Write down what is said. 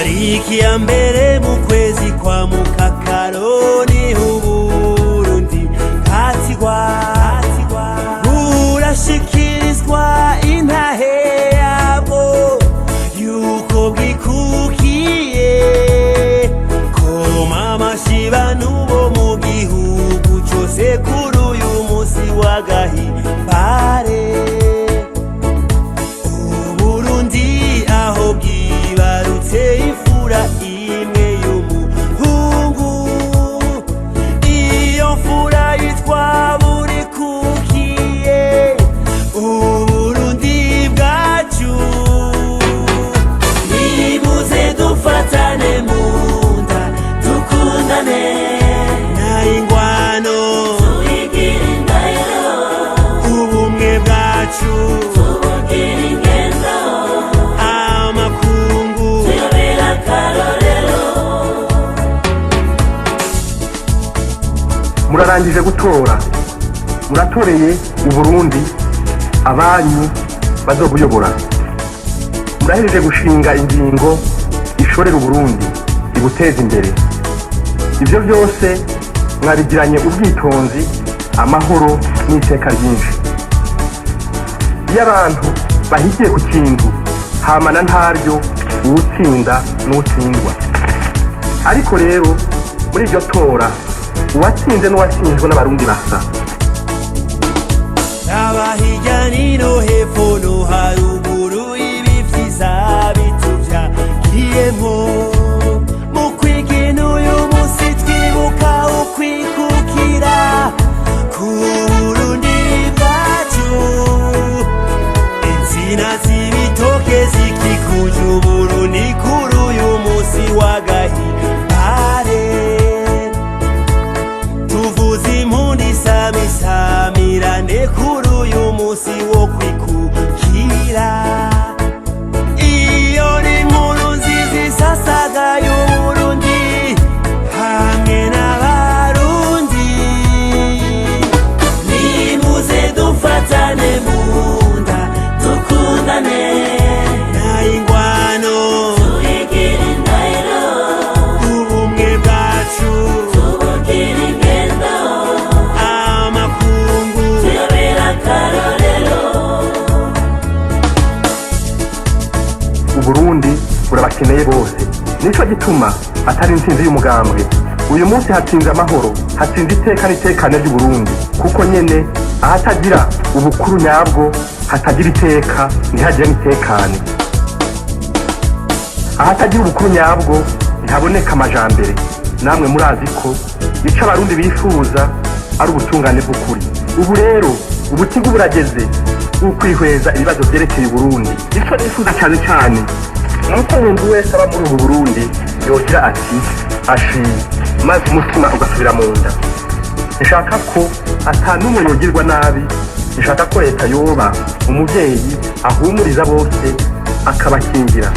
Tariki ya mbere mu kwezi kwa mukakaro niho Uburundi bwatigwa, burashikirizwa intahe yabwo yuko bwikukiye. Koma amashi bantu bo mu gihugu cose kuri uyu musi w'agahimbare. Uburundi aho bwibarutse imfura imwe y'umuhungu, iyo mfura yitwa Burikukiye. Uburundi bwacu, nimuze dufatane mu nda, dukundane nayingwano, Tuigire indahiro, ubumwe bwacu tubugire ingendo, amakungu tuyobere akarorero. Murarangije gutora, muratoreye Uburundi abanyu bazobuyobora. Murahejeje gushinga ingingo ishorera Uburundi ibuteza imbere. Ibyo byose mwabigiranye ubwitonzi, amahoro n'iteka ryinshi. Iyo abantu bahigiye ku kintu, hamana ntaryo uwutsinda n'uwutsindwa. Ariko rero muri iryo tora, uwatsinze n'uwatsinzwe n'Abarundi basa. Aba hirya nino, hepfo no haruguru, ibi vyiza bituvyagiyemwo mu kwigina. Uyu musi twibuka ukwikukira ku Burundi bwacu. Insina z'ibitoke zikikuje Uburundi kuri uyu musi w'agahimbare. Tuvuze impundu isamisamirane kuri uyu musi wo kwikukira. Iyo ni inkuru nziza isasagaye Uburundi hamwe n'Abarundi. Nimuze dufatane mu nda, dukundane nayingwano, tuigire indahiro, ubumwe bwacu tubugire ingendo, amakungu tuyobere akarorero. Uburundi burabakeneye bose. Nico gituma atari intsinzi y'umugambwe uyu munsi. Hatsinze amahoro, hatsinze iteka n'itekane ry'Uburundi, kuko nyene ahatagira ubukuru nyabwo hatagira iteka, ntihagire n'itekane. Ahatagira ubukuru nyabwo ntihaboneka amajambere. Namwe murazi ko ico Abarundi bifuza ari ubutungane bw'ukuri. Ubu rero ubutigu burageze ukwihweza ibibazo vyerekeye Uburundi. Ico nifuza cyane cyane nuko umuntu wese aba muri ubu Burundi yogira ati ashi, maze umutima ugasubira mu nda. Nshaka ko ata n'umwe yogirwa nabi. Nshaka ko leta yoba umuvyeyi ahumuriza bose, akabakingira.